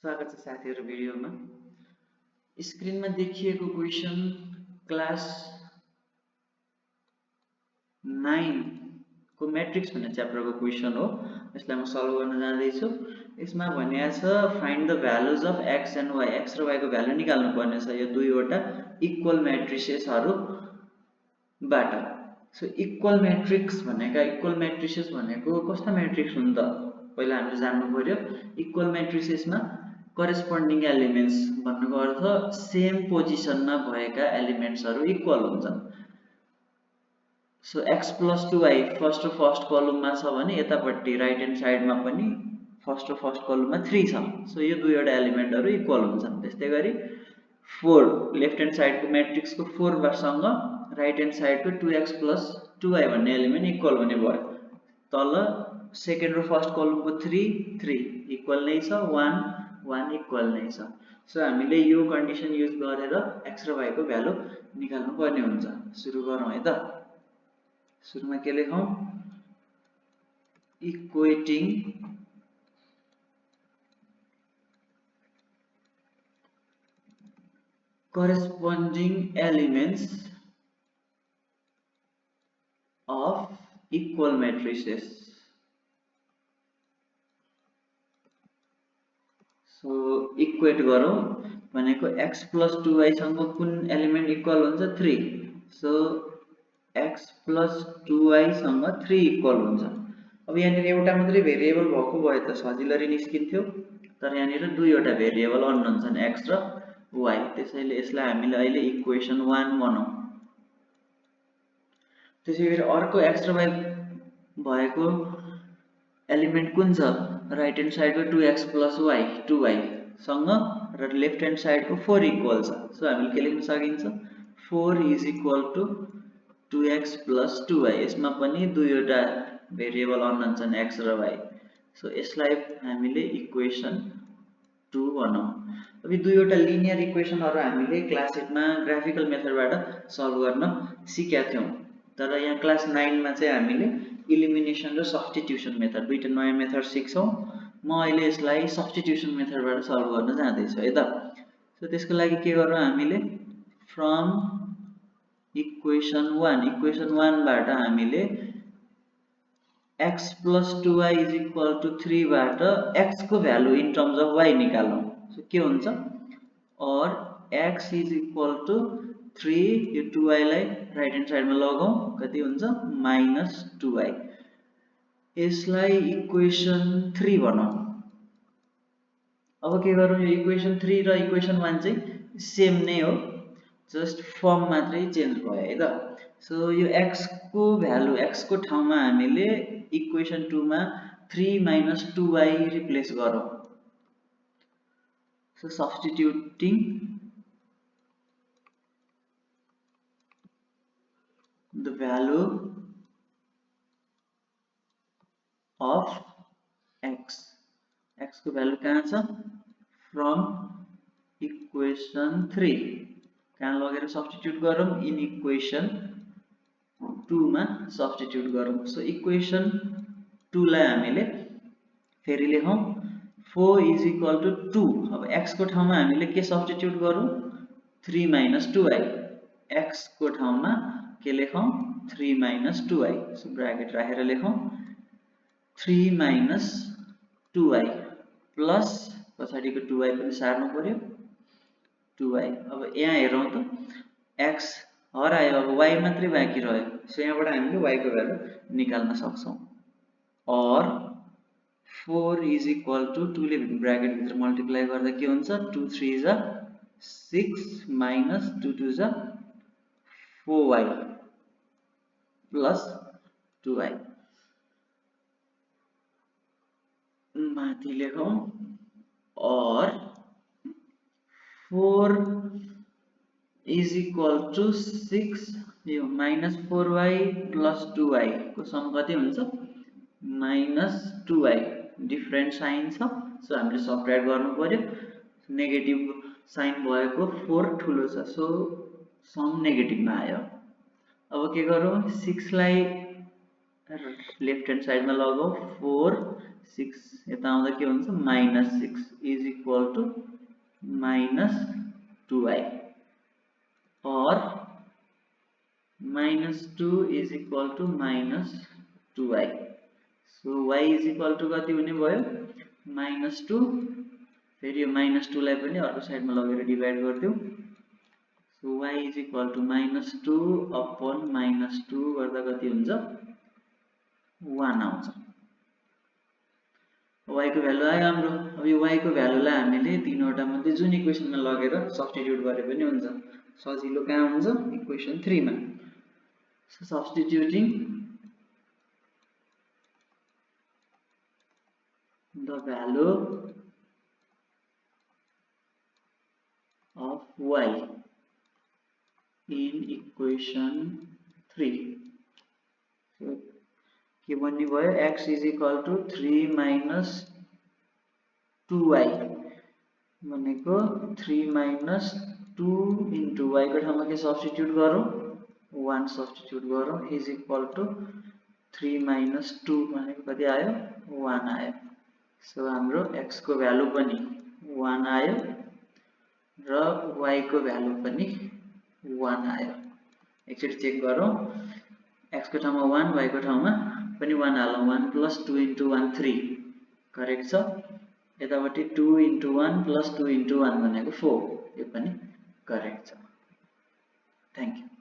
स्वागत छ साथीहरु भिडियोमा। स्क्रिनमा देखिएको क्वेशन क्लास 9 को मैट्रिक्स भन्ने च्याप्टरको क्वेशन हो। यसलाई म सल्भ गर्न जाँदै छु। यसमा भनिएको छ find the values of x and y। x र y को भ्यालु निकाल्नु पर्ने छ यो दुईवटा इक्वल मैट्रिसेसहरु बाट। सो इक्वल मैट्रिक्स भनेको कस्ता मैट्रिक्स हुन् त? पहिला हामीले जान्नु पर्यो। इक्वल मैट्रिसेसमा करेस्पोन्डिङ एलिमेन्ट्स भन्नुको अर्थ सेम पोजिसनमा भएका एलिमेन्ट्सहरु इक्वल हुन्छन्। So x plus 2y first र फर्स्ट कलममा छ भने यतापट्टि राइट ह्यान्ड साइडमा पनि फर्स्ट र फर्स्ट कलममा 3 छ। सो यो दुईवटा एलिमेन्टहरु इक्वल हुन्छन्। त्यस्तै गरी 4 लेफ्ट ह्यान्ड साइडको मैट्रिक्सको 4 सँग राइट ह्यान्ड साइडको 2x plus 2y भन्ने एलिमेन्ट इक्वल हुने भयो। तल सेकेन्ड र फर्स्ट कलमको 3 इक्वल नै छ, 1 इक्वल नै छ। सो हामीले यो कन्डिसन युज गरेर x र y को भ्यालु निकाल्नु पर्ने हुन्छ। सुरु गरौँ है त। सुरुमा के लेखौं? Equating corresponding elements of equal matrices. So equate गरौँ भनेको x plus 2y सँग कुन एलिमेन्ट इक्वल हुन्छ? 3। सो x plus 2y सँग 3 इक्वल हुन्छ। अब यहाँनिर एउटा मात्रै भेरिएबल भएको भए त सजिलरी निस्किन्थ्यो, तर यहाँनिर दुईवटा भेरिएबल अननोन छन् x र y। त्यसैले यसलाई हामीले अहिले इक्वेसन 1 बनाऊ। त्यसैगरी अर्को x र y भएको एलिमेन्ट कुन छ? राइट ह्यान्ड साइडको 2x plus y 2y सँग र लेफ्ट ह्यान्ड साइडको 4 इक्वल छ। सो हामीले के लेख्न सकिन्छ? 4 is equal to 2x plus 2y। यसमा पनि दुईवटा भेरिएबल अननोन छन् x र y। सो यसलाई हामीले इक्वेसन 2 बनाऊ। अब यो दुईवटा लिनियर इक्वेसनहरु हामीले क्लास 8 मा ग्राफिकल मेथडबाट सल्भ गर्न सिकेका थियौं। तर यहाँ क्लास 9 मा चाहिँ हामीले इलिमिनेसन र सब्स्टिट्युसन मेथड दुईटा नयाँ मेथड सिक्छौं। म अहिले यसलाई सब्स्टिट्युसन मेथडबाट सल्भ गर्न जाँदै छु है त। सो त्यसको लागि के गरौँ हामीले? फ्रम इक्वेसन 1 बाट हामीले x plus 2y is equal to 3 बाट x को value in terms of y निकालौं। सो के हुन्छ? और x is equal to 3 यो 2y लाई राइट ह्यान्ड साइडमा लगाऊ, कति हुन्छ? -2y। यसलाई इक्वेसन 3 बनाऊ। अब के गरौँ? यो इक्वेसन 3 र इक्वेसन 1 चाहिँ सेम नै हो, जस्ट फर्म मात्रै चेन्ज भयो है त। सो यो x को भ्यालु x को ठाउँमा हामीले इक्वेसन 2 मा 3 - 2y रिप्लेस गरौँ। So substituting the value of x को भ्यालु कहाँ छ? फ्रम इक्वेसन 3 कहाँ लगेर सब्स्टिट्युट गरौँ? इन इक्वेसन 2 मा सब्स्टिट्युट गरौँ। सो इक्वेसन 2 लाई हामीले फेरि लेखौँ 4 is equal to 2। अब x को ठाउँमा हामीले के सब्स्टिट्युट गरौँ? 3 - 2y। x को ठाउँमा के लेखौँ? 3 - 2y। सो ब्र्याकेट राखेर लेखौँ 3 - 2y प्लस पछाडिको 2y पनि सार्नु पर्यो 2y। अब यहाँ हेरौँ त x हरायो, अब y मात्रै बाँकी रह्यो। सो यहाँबाट हामीले y को भ्यालु निकाल्न सक्छौं। और 4 is equal to 2 ले ब्र्याकेट भित्र मल्टिप्लाई गर्दा के हुन्छ? 2 3 जा 6 minus 2 2 जा 4y प्लस 2y। माथि लेखौं और 4 is equal to 6 यो -4y plus 2y को सम कति हुन्छ? -2y। डिफरेन्ट साइन छ, सो हामीले सबट्र्याक्ट गर्नु पर्यो। नेगेटिभ साइन भएको 4 ठुलो छ, सो सम नेगेटिभमा आयो। अब के गरौँ? 6 लाई लेफ्ट ह्यान्ड साइडमा लगाऊ 4 6 यता आउँदा के हुन्छ? -6 is equal minus 2y, or minus 2 is equal to minus 2y. So y is equal to कति हुने भयो minus 2, फेरि यो minus 2 लाई पनि अर्को साइडमा लगेर divide गर्दियौ. So y is equal to minus 2 upon minus 2 गर्दा कति हुन्छ 1 आउँछ. y को भ्यालु आयो हाम्रो. अब यो y को भ्यालुलाई हामीले तीनवटा मध्ये जुन इक्वेसनमा लगेर सब्स्टिट्युट गरे पनि हुन्छ. सजिलो कहाँ हुन्छ इक्वेसन 3 मा. So substituting the value of y in equation 3. So के भन्ने भयो x is equal to 3 minus 2y भनेको 3 minus 2 into y को ठाउँमा के सब्स्टिट्युट गरौँ 1 सब्स्टिट्युट गरौँ is equal to 3 minus 2 भनेको कति आयो 1 आयो. सो हाम्रो x को भ्यालु पनि 1 आयो र y को भ्यालु पनि 1 आयो. एकचोटि चेक गरौँ x को ठाउँमा 1 y को ठाउँमा पनि 1 हालौँ. 1 plus 2 into 1 3 करेक्ट छ. यतापट्टि 2 into 1 plus 2 into 1 भनेको 4 यो पनि करेक्ट छ. Thank you.